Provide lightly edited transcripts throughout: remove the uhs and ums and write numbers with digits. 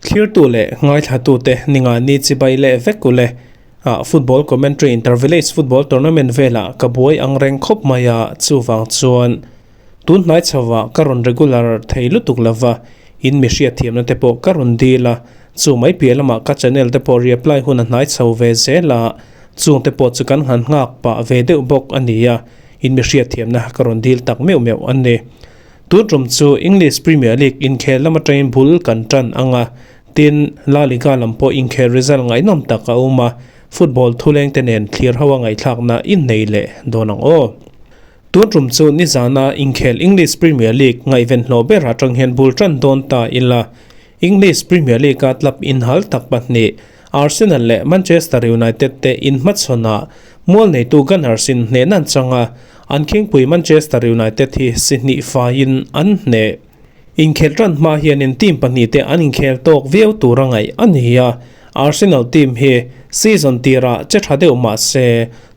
Thlirtu leh ngaithlatute Ningani chibai leh vek ule ah football commentary inter-village football tournament velah ka buai ang reng khawp mai a, chuvang chuan tun hnai chhovah ka rawn regular thei lutuk lova in mi hriatthiamna te pawh ka rawn dil a, chu mai piah lamah ka channel te pawh reapply hun a hnai chho ve zel a, chung te pawh chu kan han nghak pah ve deuh bawk a ni a, in mi hriatthiamna ka rawn dil tak meuh meuh a ni. Tun tum chu English Premier League inkhel lam atangin bul kan tan ang a, tin La Liga lam pawh inkhel result ngaihnawm tak a awm a, football thuleng te nen thlir ho a ngaihthlakna innei leh dawn ang aw. Tun tum chu nizana inkhel English Premier League ngaihven hlawh ber atang hian bul tan dawn ta ila, English Premier League-a club inhal tak pahnih Arsenal leh Manchester United te inhmachhawnah mual neitu Gunners in hnehna an chang a, An khingpui Manchester United hi si hnih faiin an hneh. Inkhelh tan hma hianin team pahnihte an inkhel tawk viau tur a ngaih a ni a, Arsenal team hi season tirah che tha deuh mah se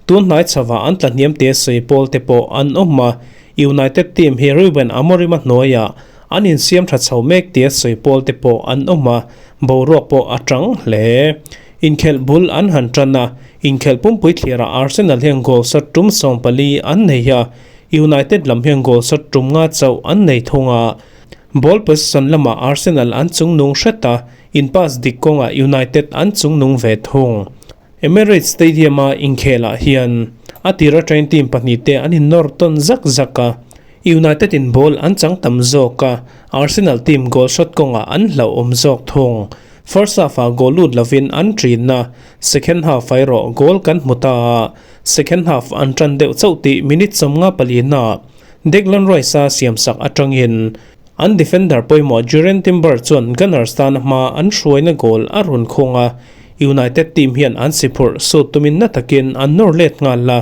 tun hnai chhovah an tla hniam te sawi pawl te pawh an awm a, United team hi Ruben Amorim a hnuaiah an insiam tha chho mek tia sawi pawl te pawh an awm a, boruak pawh a tang hle. Inkhelh bul an han tan a, inkhelh pumpui thliarah Arsenal hian goal shot tum 14 an nei a, United lam hian goal shot tum nga chauh an nei thung a. Ball possession lamah Arsenal an chungnung hret a, in pass dik kawngah United an chungnung ve thung. Emirates Stadium-a inkhelah hian a tir atangin team pahnihte an innawr tawn zak zak a, United in ball an chang tam zawk a, Arsenal team goal shot kawngah an hlauhawm zawk thung. First half-ah goal lut lovin an ṭin a, second half erawh goal kan hmu ta a, second half an ṭan deuh chauh tih minute 54 naah Declan Rice-a siamsak aṭangin an defender pawimawh Jurrien Timber chuan Gunners tana hma an hruaina goal a rawn khung a, United team hian an si phurh sut tumin na takin an nawr let nghal a,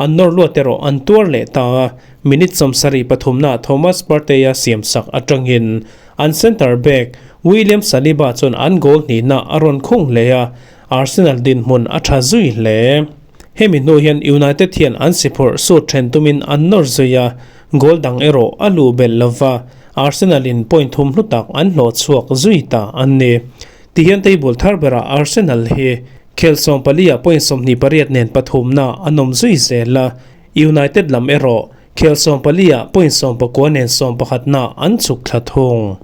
an nawr luat erawh an tuar leh ta a, minute 73 naah Thomas Partey-a siamsak aṭangin An centre back William Saliba chuan an goal hnihna a rawn khung hle a, Arsenal dinhmun a tha zui hle. Hemi hnu hian United hian an si phurh sut then tumin an nawr zui a, goal dang erawh a luh belh lova, Arsenal in point thum hlu tak an hlawh chhuak zui ta an ni. Tihian table thar berah Arsenal hi khel 14 ah point 28 nen pathumna an awm zui zel a, United lam erawh Khel 14 ah point 19 nen 11 na an chhuk thla thung.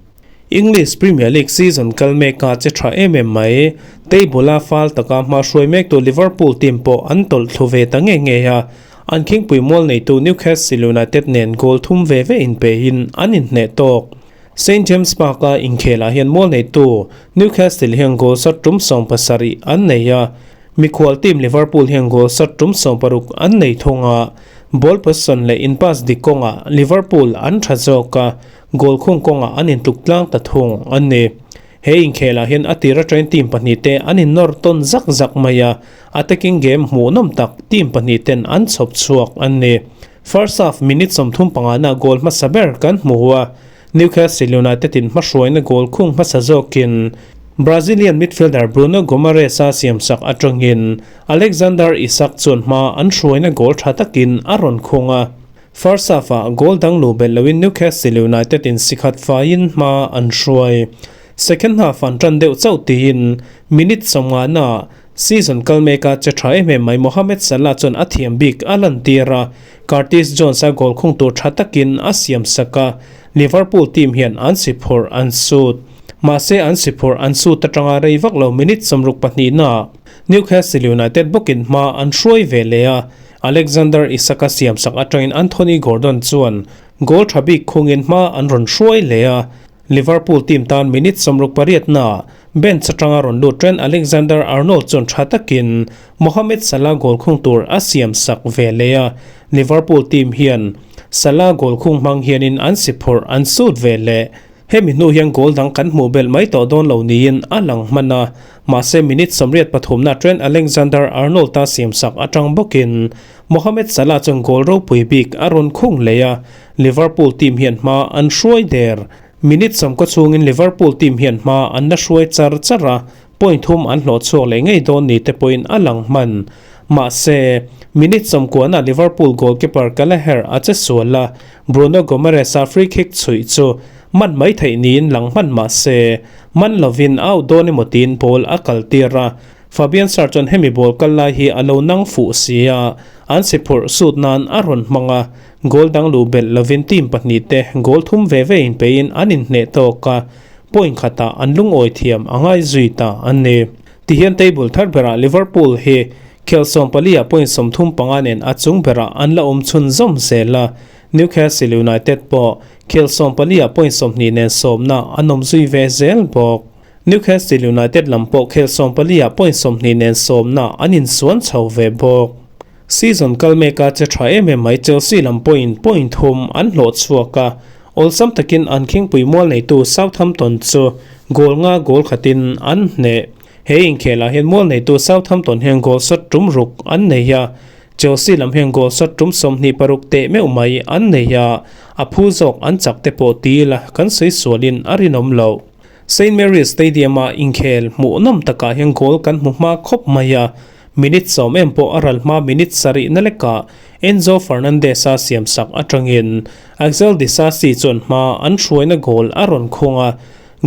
English Premier League season kal mek a che tha em em mai. Table a fal taka hma hruai mek tu Liverpool team pawh an tawlh thlu ve ta nge nge a, an khingpui mual neitu Newcastle United nen goal thum ve ve inpehin an inhneh tawk. St James Park a inkhelah hian mual neitu Newcastle hian goal shot tum 70 an nei a, mikhual team Liverpool hian goal shot tum 60 an nei thung a, ball possession leh in pass dik kawngah Liverpool an tha zawk a, goal khung kawngah an intluk tlang ta thung a ni. He inkhelah hian a tir atangin team pahnih te an innawr tawn zak zak mai a, attacking game hmuhnawm tak team pahnih ten an chhawp chhuak a ni. First half minute 35 na goal hmasa ber kan hmu a, Newcastle United in hmahruaina goal khung hmasa zawkin Brazilian midfielder Bruno Guimaraes a siamsak atangin Alexander Isak chuan hma an hruaina goal tha takin a rawn khung a. First half-ah goal dang luh belh loin Newcastle United in sikhat faiin hma an hruai. Second half an tan deuh chauh tiin minute 50 naah season kal meka che tha em em mai Mohamed Salah chuan a thiam bik a lantir a, Curtis Jones a goal khung tur tha takin a siamsak a, Liverpool team hian an si phurh an sut. Mahse an si phurh an sut atanga rei vak lo minute 62 naah Newcastle United bawkin hma an hruai ve leh a, Alexander Isak a siamsak atangin Anthony Gordon chuan goal tha bik khungin hma an rawn hruai leh a, Liverpool team tan minute 68 naah bench atanga rawn lut Trent Alexander-Arnold chuan tha takin Mohamed Salah goal khung tur a siamsak ve leh a, Liverpool team hian Salah goal khung hmang hianin an si phurh an sut ve leh. Hemi hnu hian goal dang kan hmuh belh mai tawh dawn lo niin a lang hman a, mahse minute 83 na Trent Alexander-Arnold a siamsak atang bawkin Mohamed Salah chuan goal ropui bik a rawn khung leh a, Liverpool team hian hma an hruai der. Minute 90 chhungin Liverpool team hian hma an la hruai char char a, point thum an hlawh chhuak leh ngei dawn ni te pawhin a lang hman. Mahse, minute 90 na Liverpool goalkeeper Kelleher a che sual a, Bruno Guimaraes a free kick chhuih chu Man mai theih niin lang hman mah se, man lovin a out dawn emaw tiin ball a kal tir a. Fabian Schär chuan hemi ball kal lai hi a lo nang fuh si a, an si phurh sut nan a rawn hmang a. Goal dang luh belh lovin team pahnihte goal thum ve ve inpeiin an inhneh tawk a, point khatah an lungawi thiam a ngai zui ta a ni. Tihian table thar berah Liverpool hi khel 14 ah point 35 nen a chung berah an la awm chhunzawm zel a, Newcastle United pawh khel 14 ah point 20 nen sawmna an awm zui ve zel bawk. Newcastle United lam pawh khel 14 ah point 20 nen sawmna an insuan chho ve bawk. Season kal meka che tha em em mai Chelsea lam pawhin point thum an hlawh chhuak a, awlsam takin an khingpui mual neitu Southampton chu goal nga goal khatin an hneh. He inkhelah hian mual neitu Southampton hian goal shot tum ruk an nei a, Chelsea lam hian goal shot tum 26 teh meuh mai an nei a, a phu zawk an chak te pawh ti ila kan sawi sualin a rinawm loh. Saint Mary's Stadium-a inkhel hmuhnawm takah hian goal kan hmu hma khawp mai a, minute 10 em pawh a ral hma minute sarih na lekah Enzo Fernandez-a siamsak atangin Axel Disasi chuan hma an hruaina goal a rawn khung a,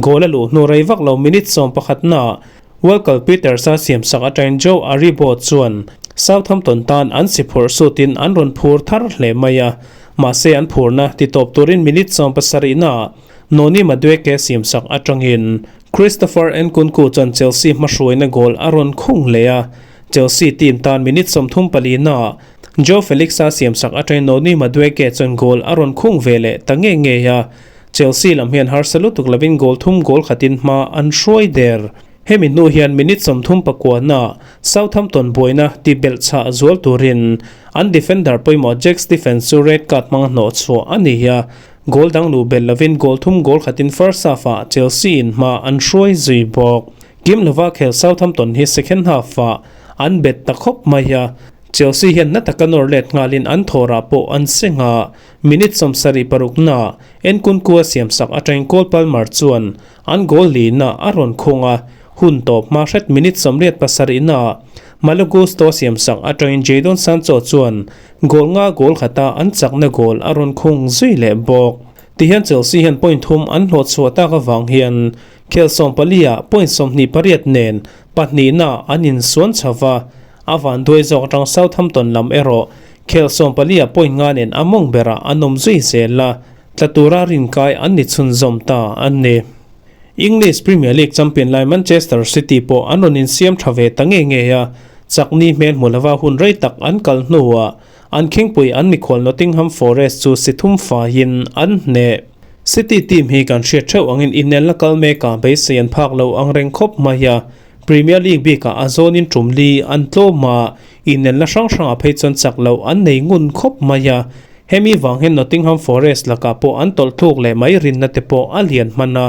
goal a luh hnu rei vak lo minute 11 naah Walker Peters-a siamsak atangin Joe Aribo chuan Southampton tan an si phurh sutin an rawn phur thar hle mai a, mahse an phurna titawp turin minute 17 naah Noni Madueke siamsak atangin Christopher Nkunku chuan Chelsea hmahruaina goal a rawn khung leh a, Chelsea team tan minute 34 naah Joao Felix-a siamsak atangin Noni Madueke chuan goal a rawn khung ve leh ta nge nge a, Chelsea lam hian harsa lutuk lovin goal thum goal khatin hma an hruai der. Hemi hnu hian minute 39 naah Southampton buaina ti belh chah zual turin an defender pawimawh Jack Stephens chu red card hmanga hnawh chhuah a ni a, goal dang luh belh lovin goal thum goal khatin first half-ah Chelsea in hma an hruai zui bawk. Kim lova khel Southampton hi second half-ah an bet ta khawp mai a, Chelsea hian na taka nawr let nghalin an thawrah pawh an seng a, minute 76 naah Nkunku a siamsak atangin Cole Palmer chuan an goal lina a rawn khung a, hun tawp hma hret minute 87 naah Malo Gusto siamsak atangin Jadon Sancho chuan goal nga goal khata an chakna goal a rawn khung zui leh bawk. Tihian Chelsea hian point thum an hlawh chhuah tak awang hian khel 14 ah point 28 nen pahnihna an insuan chho a, a van duai zawk atang Southampton lam erawh khel 14 ah point nga nen a mawng berah an awm zui zel a, tla tura rinkai an ni chhunzawm ta an ni. English Premier League champion lai Manchester City pawh an rawn insiam tha ve ta nge nge a, chakni hmel hmu lova hun rei tak an kal hnuah an khingpui an mikhual Nottingham Forest chu si thum faiin an hneh. City team hi kan hriat theuh angin inelna kal mekah beisei an phak lo ang reng khawp mai a, Premier League bikah a zawnin tum li an tlawm a, inelna hrang hrangah phei chuan chak lo an nei ngun khawp mai a, hemi vang hian Nottingham Forest lakah pawh an tawlh thluk leh mai rinna te pawh a lian hman a.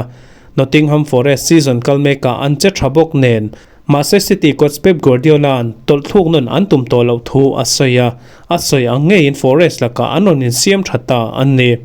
Nottingham Forest season kal mekah an che tha bawk nen, mahse City coach Pep Guardiola an tawlh thluk nun an tum tawh loh thu a sawi a, a sawi ang ngeiin Forest lakah an rawn insiam tha ta an ni.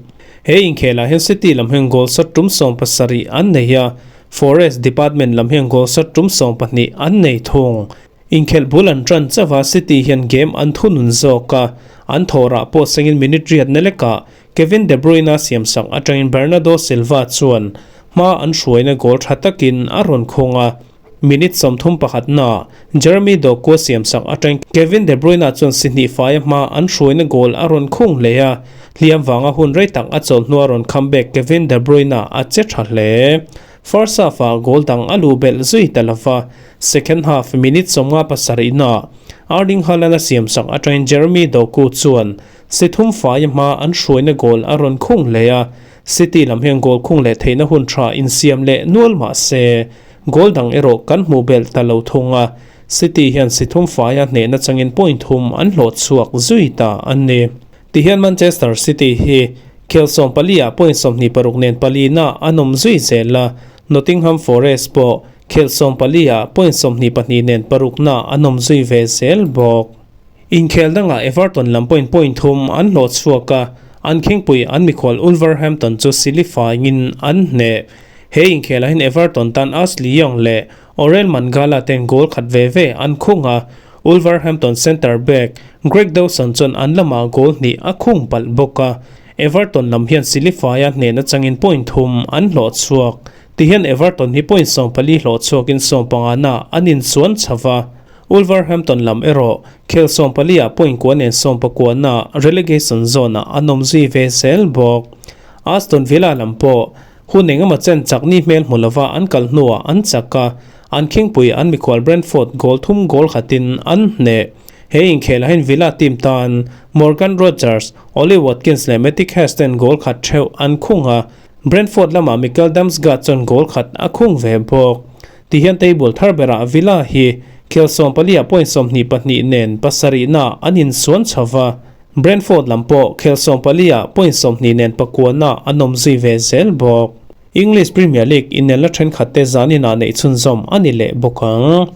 He inkhelah hian City lam hian goal shot tum 17 an nei a, Forest department lam hian goal shot tum 12 an nei thung. Inkhelh bul an tran chawa City hian game an thunun zawk a, an thawrah pawh sengin minute riat na lekah Kevin De Bruyne siamsak atangin Bernardo Silva chuan hma an hruaina goal tha takin a rawn khung a, minute 31 naah Jeremy Doku siamsak atangin Kevin De Bruyne chuan si hnih faia hma an hruaina goal a rawn khung hle a, hliam wanga hun rei tak a chawl hnua rawn comeback Kevin De Bruyne a che tha hle. First half-ah goal dang a luh belh zui ta lova, second half minute 57 naah Erling Haaland a siamsak atangin Jeremy Doku chuan si thum faia hma an hruaina goal a rawn khung hle a, City lam hian goal khung leh theihna hun tha insiam leh nual mah se goal dang erawh kan hmuh belh ta lo thung a, City hian si thum faia hnehna changin point thum an hlawh chhuak zui ta an ni. Tihian Manchester City hi khel 14 ah point 26 nen palina an awm zui zel a, Nottingham Forest pawh khel 14 ah point 22 nen parukna an awm zui ve zel bawk. Inkhel dangah Everton lam point point thum an hlawh chhuak a, an khingpui an mikhual Wolverhampton chu sili faiin an hneh. He inkhelah hian Everton tan Ashley Young leh Orel Mangala ten goal khat ve ve an khung a. Wolverhampton centre back Greg Dawson chuan an lamah goal hnih a khung palh bawk a, Everton lam hian Silifaia hnehna changin point thum an hlawh chhuak. Tihian Everton hi point 14 hlawh chhuakin sawmpangana an inchuan chho va, Wolverhampton lam erawh khel 14 ah point kua nen sawmpakuana relegation zone ah an awm zui ve zel bawk. Aston Villa lam pawh hun engemaw chen chak ni hmel hmu lova an kal hnuah an chak a, an khingpui an mikhual Brentford goal thum goal khatin an hneh. He inkhelah hian Villa team tan Morgan Rogers, Ollie Watkins leh Matty Cash ten goal khat theuh an khung a, Brentford lamah Mikkel Damsgaard chuan goal khat a khung ve bawk. Tihian table thar berah Villa hi khel 14 ah point 22 nen pasarihna an insuan chho va, Brentford lam pawh khel 14 ah point 20 nen pakuana an awm zui ve zel bawk. English Premier League inelna thenkhat te zaninah neih chhunzawm a ni leh bawk ang.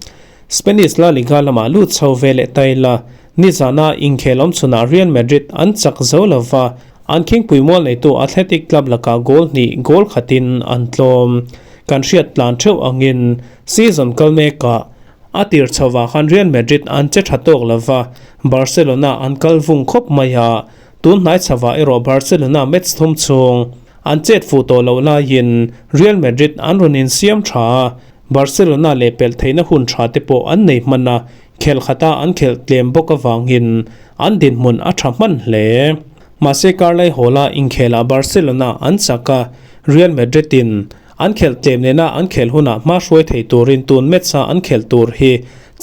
Spanish La Liga lamah lut chho ve leh ta ila, nizana inkhel awm chhunah Real Madrid an chak zo lo va, an khingpui mual neitu Athletic Club lakah goal hnih goal khatin an tlawm. Kan hriat tlan theuh angin season kal mekah a tir chhovah khan Real Madrid an che tha tawk lo va, Barcelona an kal vung khawp mai a, tun hnai chhovah erawh Barcelona match thum chhung an chet fuh tawh loh laiin Real Madrid an rawn insiam tha a, Barcelona leh pelh theihna hun tha te pawh an nei hman a, khelh khata an khelh tlem bawk avangin an dinhmun a tha hman hle. Mahse Carlai Hall-a inkhelah Barcelona an chak a, Real Madrid-in an khelh tlem nena an khelh hunah hma hruai thei turin tun match-a an khelh tur hi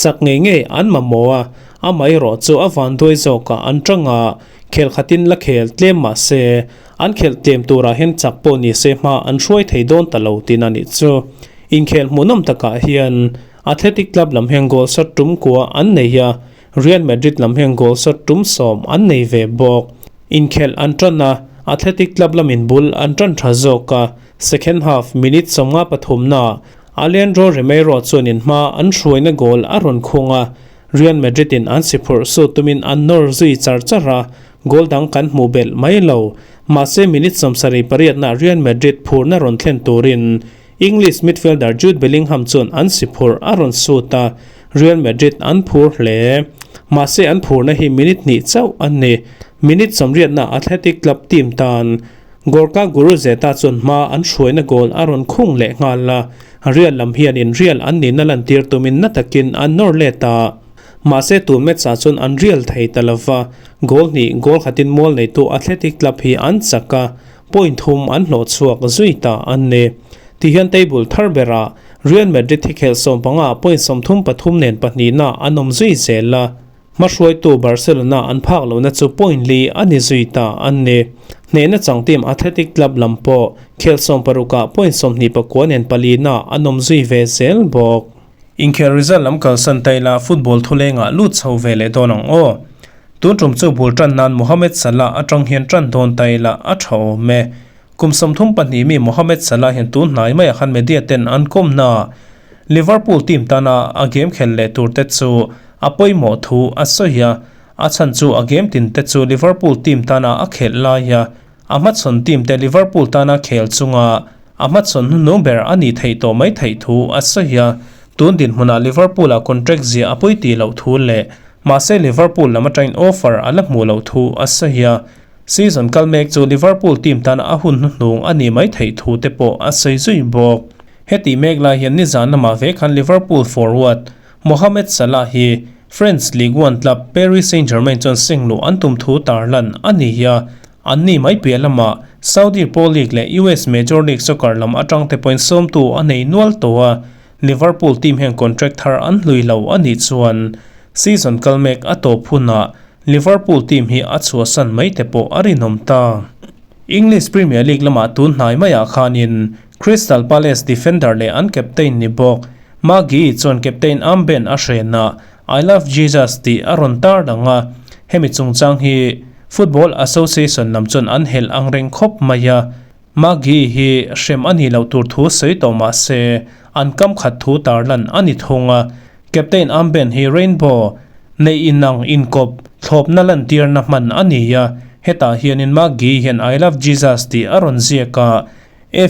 chak ngei ngei an mamawh a, amaherawh chu a vanduai zawkah an tang a, khelh khatin la khel tlem mahse an khelh tlem turah hian chak pawh ni se hma an hruai thei dawn ta lo tin a nih chu. Inkhel hmuhnawm takah hian Athletic Club lam hian goal shot tum kua an nei a, Real Madrid lam hian goal shot tum sawm an nei ve bawk. Inkhelh an tan a, Athletic Club lamin bul an tan tha zawk a, second half minute 53 naah Alejandro Remiro chuanin hma an hruaina goal a rawn khung a, Real Madrid in an si phurh su tumin an nawr zui char char a, goal dang kan hmuh belh mai lo. Mahse minute 78 naah Real Madrid phurna rawn thlen turin English midfielder Jude Bellingham chuan an si phurh a rawn sut a, Real Madrid an phur hle. Mahse an phurna hi minute hnih chauh a ni. Minute 80 naah Athletic Club team tan Gorka Guruzeta chuan hma an hruaina goal a rawn khung leh nghal a, Real lam hianin Real an nihna lantir tumin na takin an nawr let a. Mahse tun match-ah chuan an Real thei ta lova, goal hnih goal khatin mual neitu Athletic Club hi an chak a, point thum an hlawh chhuak zui ta an ni. Tihian table thar berah Real Madrid hi khelh 15 ah point 33 nen pahnihna an awm zui zel a, hmahruaitu Barcelona an phak lohna chu point li a ni zui ta an ni. Hnehna chang team Athletic Club lam pawh khelh 16 ah point 29 nen palina an awm zui ve zel bawk. Inkhel result lam kalsan ta ila football thulengah lut chho ve leh dawn ang aw. Tun tum chu bul tan nan Mohamed Salah atang hian tan dawn ta ila a tha awm e. Kum 32 mi Mohamed Salah hian tun hnai maiah khan media ten an kawmna Liverpool team tana a game khel leh tur te chu a pawimawh thu a sawi a, a chhan chu a game tin te chu Liverpool team tana a khelh lai a, a hmachhawn team te Liverpool tana khel chunga a hmachhawn hnuhnung ber a nih theih tawh mai theih thu a sawi a. Tun dinhmunah Liverpool a contract zia a pawi tih loh thu leh mahse Liverpool lam atangin offer a la hmuh loh thu a sawi a. Season kal mek chu Liverpool team tana a hun hnuhnung a nih mai theih thu te pawh a sawi zui bawk. Heti mek lai hian nizan lamah ve khan Liverpool forward Mohamed Salah hi French Ligue 1 club Paris Saint-Germain chuan sengluh an tum thu tarlan a ni a, an ni mai piah lamah Saudi Pro League leh US Major League Soccer lam atang te pawhin sawmtu a nei nual tawh a, Liverpool team hian contract thar an hlui lo a nih chuan season kal mek a tawp hunah Liverpool team hi a chhuahsan mai te pawh a rinawm ta. English Premier League lamah tun hnai maiah khanin Crystal Palace defender leh an captain ni bawk Maggie chuan captain armband a hrenah I love Jesus tih a rawn tar dang a, hemi chungchang hi Football Association lam chuan an helh ang reng khawp mai a, Maggie hi hrem a nih loh tur thu sawi tawh mah se an kam khat thu tarlan a ni thung a, captain armband hi rainbow neih inang inkawp thlawpna lantirna hman a ni a, hetah hianin Maggie hian I love Jesus tih a rawn ziak a,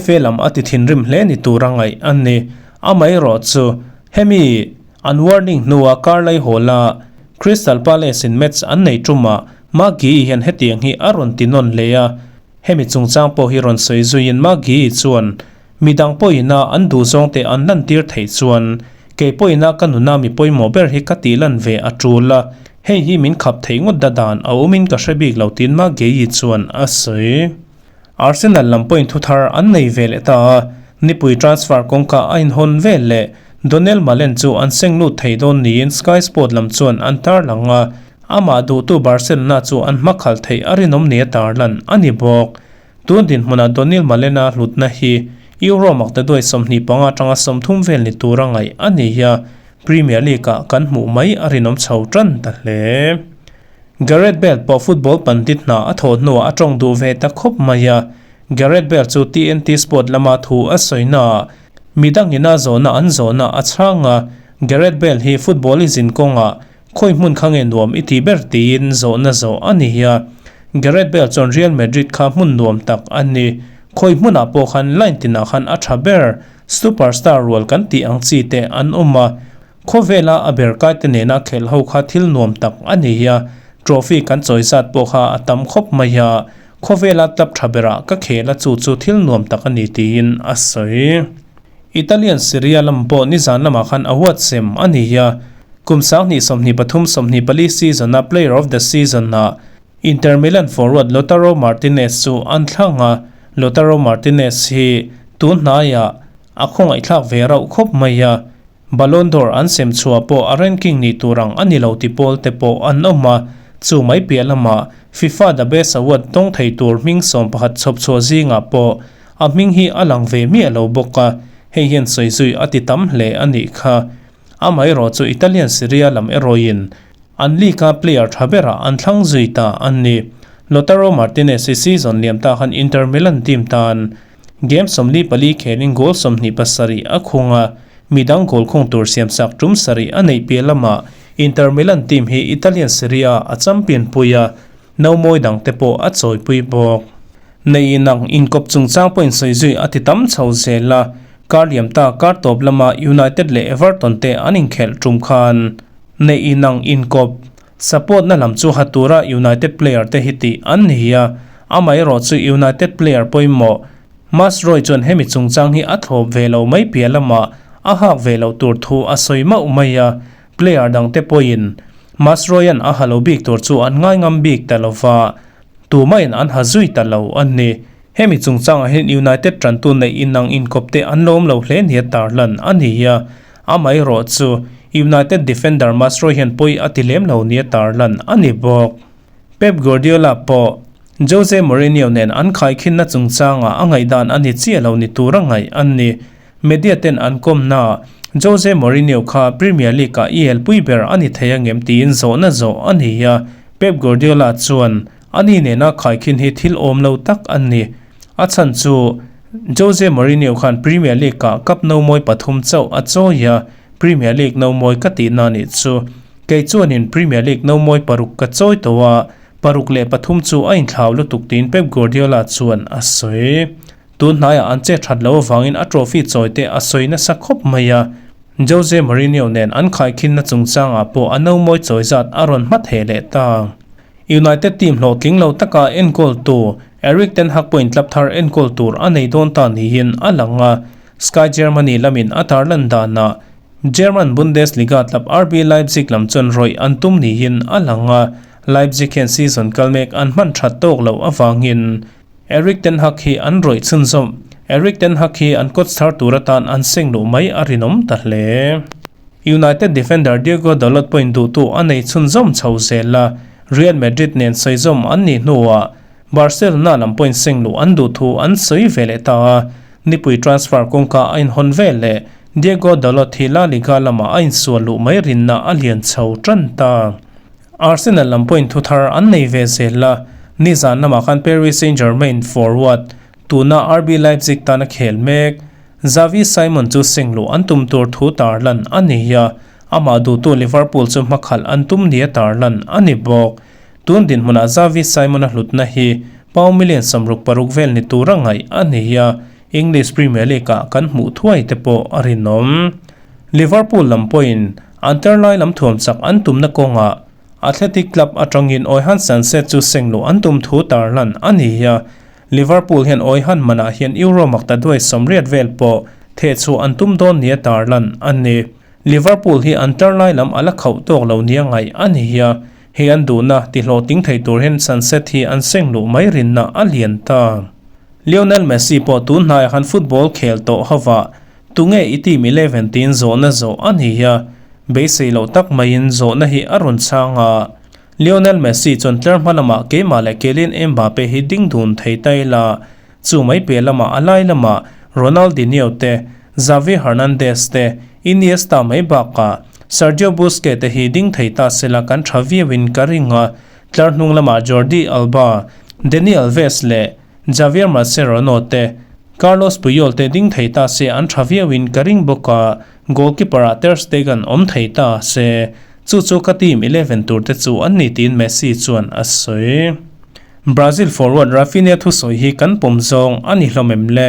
FA lam a ti thinrim hle ni tura ngaih a ni. Amaherawh chu hemi. An warning hnua kar laihawla Crystal Palace in match an nei tumah Marc Guehi hian hetiang hi a rawn ti nawn hle a, hemi chungchang pawh hi rawn sawi zuiin Marc Guehi chuan, Midang pawhina an duhzawngte an lantir theih chuan kei pawhina ka nuna mi pawimawh ber hi ka tih lan ve a tul a, hei hi min khap theih ngawt da dan a awmin ka hre bik lo tiin Marc Guehi chuan a sawi. Arsenal lam pawhin thuthar an nei ve leh ta a, nipui transfer kawngka a inhawn vel leh Donyell Malen chu an seng lut thei dawn niin Sky Sport lam chuan an tarlang a, amah duhtu Barcelona chu an hmakhalh theih a rinawm nia tarlan a ni bawk. Tun dinhmunah Donyell Malen-a hlutna hi Euro maktaduai 25 atanga 30 vel ni tura ngaih a ni a, Premier League-ah kan hmuh mai a rinawm chho tan ta hle. Gareth Bale pawh football pandit hna a thawh hnuah a tawng duh ve ta khawp mai a, Gareth Bale chu TNT Sport lama thu a sawi naah midangin a zawhna an zawhna a chhang a, Gareth Bale hi football i zin kawngah khawi hmun kha nge nuam i ti ber tiin zawhna zawh a ni a, Gareth Bale chuan Real Madrid kha hmun nuam tak a ni, khawi hmunah pawh khan line tinah khan a tha ber, superstar rual kan tih ang chi te an awm a, Khawvela a ber kaite nena khelh ho kha thil nuam tak a ni a, trophy kan chawi zat pawh kha a tam khawp mai a, khawvela club tha berah ka khel a chu chu thil nuam tak a ni tiin a sawi. Italian Serie A lam pawh nizan lamah khan a huat sem a ni a, kum 2023 24 season-a Player of the Season-ah Inter Milan forward Lautaro Martinez chu an thlang a, Lautaro Martinez hi tun hnaiah a khawngaihthlak ve rauh khawp mai a, Ballon d'Or an sem chhuah pawh a ranking ni tur ang a ni lo ti pawl te pawh an awm a, chu mai piah lamah FIFA The Best Award tawng thei tur hming 11 chhawp chhuah zingah pawh a hming hi a lang ve miah lo bawk a, hei hian sawi zui a ti tam hle a nih kha. Amaherawh chu Italian Serie A lam erawhin an league-a player tha berah an thlang zui ta a ni. Lautaro Martinez hi season liam ta khan Inter Milan team tan Game 44 khelin goal 27 a khung a, midang goal khung tur siamsak tum sarih a neih piah lamah Inter Milan team hi Italian Serie A a champion pui a, nomawi dangte pawh a chawipui bawk. Nei inang inkawp chungchang pawhin sawi zui a ti tam chho zel a, kar liam ta kar tawp lama United leh Everton te an inkhelh tum khan nei inang inkawp support na lam chu ha tura United player te hi tih an ni a, amaherawh chu United player pawimawh Mazraoui chuan hemi chungchang hi a thlawp ve lo mai piah lamah a hak ve loh tur thu a sawi mauh mai a, player dang te pawhin Mazraoui-a'n a ha lo bik tur chu an ngaingam bik ta lova, tumahin an ha zui ta lo a ni. Hemi chungchangah hian United tantu neih inang inkawp te an lawm lo hle nia tarlan a ni a, amaherawh chu United defender Mazraoui hian pawi a ti lem lo nia tarlan a ni bawk. Pep Guardiola pawh Jose Mourinho nen an khaikhinna chungchangah a ngaihdan a ni chiah lo ni tura ngaih a ni. Media ten an kawmna Jose Mourinho kha Premier League-ah i elpui ber a ni thei angem tiin zawhna zawh a ni a, Pep Guardiola chuan Ani nena khaikhin hi thil awm lo tak a ni. A chhan chu Jose Mourinho khan Premier League-ah cup no mawi pathum chauh a chawi a, Premier League no mawi ka tihna nih chu. Kei chuanin Premier League no mawi paruk ka chawi tawh a, paruk leh pathum chu a inthlau lutuk tiin Pep Guardiola chuan a sawi. Tun hnaiah an che that lo avangin a trophy chawi te a sawi nasa khawp mai a, Jose Mourinho nen an khaikhinna chungchangah pawh a no mawi chawi zat a rawn hma thei leh ta. United team hlawhtling lo taka enkawltu Erik ten Hag pawhin club thar enkawl tur a nei dawn ta niin a lang a, Sky Germany lamin a tarlan danah German Bundesliga club RB Leipzig lam chuan rawih an tum niin a lang a, Leipzig hian season kal mek an hman that tawk loh avangin Erik ten Hag hi an rawih chhunzawm. Erik ten Hag hi an coach thar tur atan an seng luh mai a rinawm ta hle. United defender Diogo Dalot pawhin duhtu a nei chhunzawm chho zel a, Real Madrid nen sawizawm an nih hnuah Barcelona lam pawhin seng luh an duh thu an sawi ve leh ta a, nipui transfer kawngka a inhawn vel leh Diogo Dalot hi La Liga lamah a insual luh mai rinna a lian chho tan ta. Arsenal lam pawhin thuthar an nei ve zel a, nizan lamah khan Paris Saint-Germain forward tuna RB Leipzig tana khel mek Xavi Simon chu seng luh an tum tur thu tarlan a ni a, amah duhtu Liverpool chu hmakhalh an tum nia tarlan a ni bawk. Tun dinhmunah Xavi Simon-a hlutna hi pound million 66 vel ni tura ngaih a ni a, English Premier League-ah kan hmuh thuai te pawh a rinawm. Liverpool lam pawhin An tar lai lam thuam chak an tumna kawngah Athletic Club atangin Oihan Sancet chu seng luh an tum thu tarlan a ni a. Liverpool hian Oihan manah hian Euro makta duai 80 vel pawh thehchhuah an tum dawn nia tarlan a ni. Liverpool hi an tar lai lam a la khauh tawk lo nia ngaih a ni a. Hei an duhna tihlawhtling thei tur hian Sancet hi an seng luh mai rinna a lian ta. Lionel Messi pawh tun hnaiah khan football khel tawh hovah Tunge i team 11 tiin zawhna zawh a ni a, beisei loh tak maiin zawhna hi a rawn chhang a. Lionel Messi chuan tlar hma lamah keimah leh Kylian Mbappe hi ding dun thei ta ila, chu mai piah lamah a lai lamah Ronaldinho te, Xavi Hernandez te, Iniesta mai bakah Sergio Busquets te hi ding thei ta sela kan tha viauin ka ring a, tlar hnung lamah Jordi Alba, Dani Alves leh Javier Mascherano te, Carlos Puyol te ding thei ta se an tha viauin ka ring bawk a, goalkeeper ah Ter Stegen awm thei ta se, chu chu ka team 11 tur te chu an ni tiin Messi chuan a sawi. Brazil forward Raphinha thusawi hi kan pawm zawng a ni hlawm em le?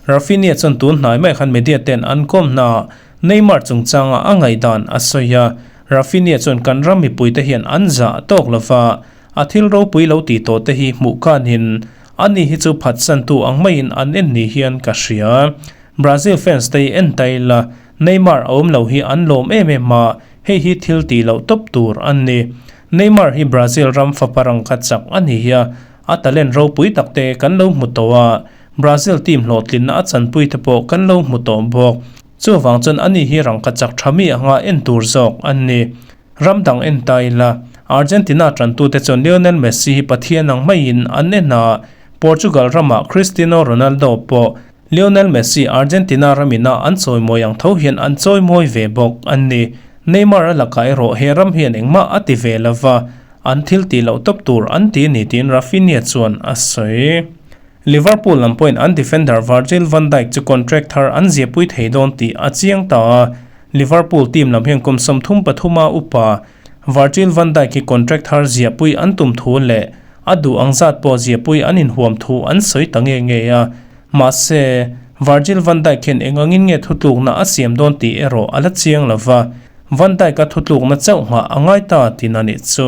Raphinha chuan tun hnai mai khan media ten an kawm hna Neymar chungchanga a ngaihdan a sawi a, Raphinha chuan kan ram mipuite hian an zah tawk lova, A thil ropui lo tih tawh te hi hmuh kanin ani hi chu phatsantu ang maiin an en ni hian ka hria. Brazil fans te hi en ta ila, Neymar a awm lo hi an lawm em em a, hei hi thil tih loh tawp tur an ni. Neymar hi Brazil ram fapa rangkhat chak a ni a, a talent ropui tak te kan lo hmu tawh a, Brazil team hlawhtlinna a chanpui te pawh kan lo hmu tawh bawk. Chuvang chuan ani hi rangkhat chak tha mi anga en tur zawk an ni. Ram dang en ta ila, Argentina tantute chuan Lionel Messi hi Pathian ang maiin an en a, Portugal ramah Cristiano Ronaldo pawh Lionel Messi Argentina ramina an chawimawi ang tho hian an chawimawi ve bawk a ni. Neymar a lakah erawh he ram hian engmah a ti ve lova, an thil tih loh tawp tur an ti a ni tiin Raphinha chuan a sawi. Liverpool lam pawhin an defender Virgil van Dijk chu contract thar an ziahpui thei dawn tih a chiang ta a, Liverpool team lam hian kum 33 a upa Virgil van Dijk hi contract thar ziahpui an tum thu leh a duh ang zat pawh ziahpui an inhuam thu an sawi ta nge nge a. Mahse, Virgil van Dijk hian eng angin nge thutlukna a siam dawn tih erawh a la chiang lo va, Van Dijk a thutlukna chauh nghah a ngai ta tihna nih chu.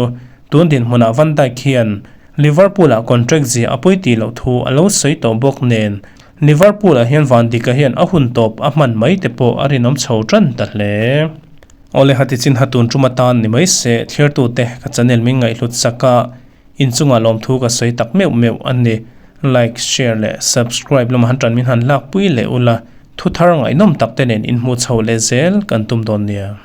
Tun dinhmunah Van Dijk hian Liverpool-ah contract ziah a pawi tih loh thu a lo sawi tawh bawk nen, Liverpool-ah hian Van Dijk-a hian a hun tawp a hman mai te pawh a rinawm chho tan ta hle. Awle hati chin ha tun tum atan ni mai se, thliartute ka channel min ngaihhlut sak a, inchungah lawmthu ka sawi tak meuh meuh a ni. Like, share leh subscribe lama han tan min han lakpui leh ula, thuthar ngaihnawm tak te nen inhmuh chho leh zel kan tum dawn nia.